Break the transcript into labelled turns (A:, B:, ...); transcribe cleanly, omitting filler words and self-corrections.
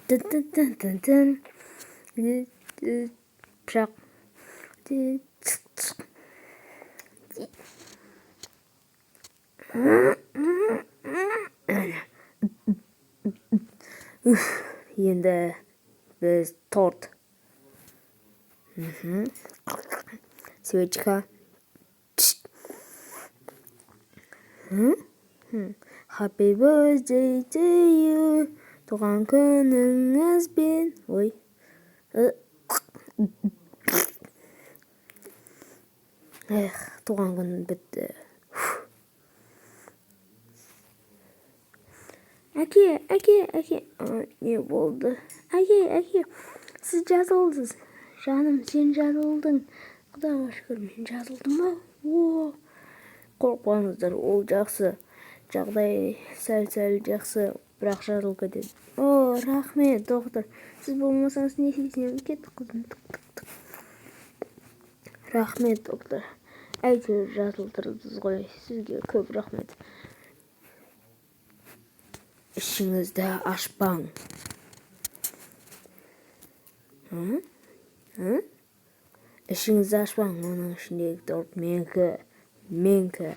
A: Тын тын тын тын тын. Пышақ. Уф, енді біз торт. Свечка. Happy birthday to you. Туған күніңізбен. Ой. Эх, туған күн бітті. Әке, әке, әке. Не болды? Әке, әке, сіз жазылдыңыз. Жаным, сен жазылдың. Құдайға шүкір, мен жазылдым ба? О, қорықпаңыздар, ол жақсы. Жағдай сәл-сәл жақсы, бірақ жазылып кетеді. О, рахмет, доктор. Сіз болмасаңыз, не істейсің? Кет, қызым. Тық, тық, тық. Рахмет, доктор. Әйтеуір жазылдырдыңыз ғой. Сізге көп рахмет. Ішіңізді ашпаң. Ішіңізді ашпаң, оның ішіндегі торт менікі. Менікі.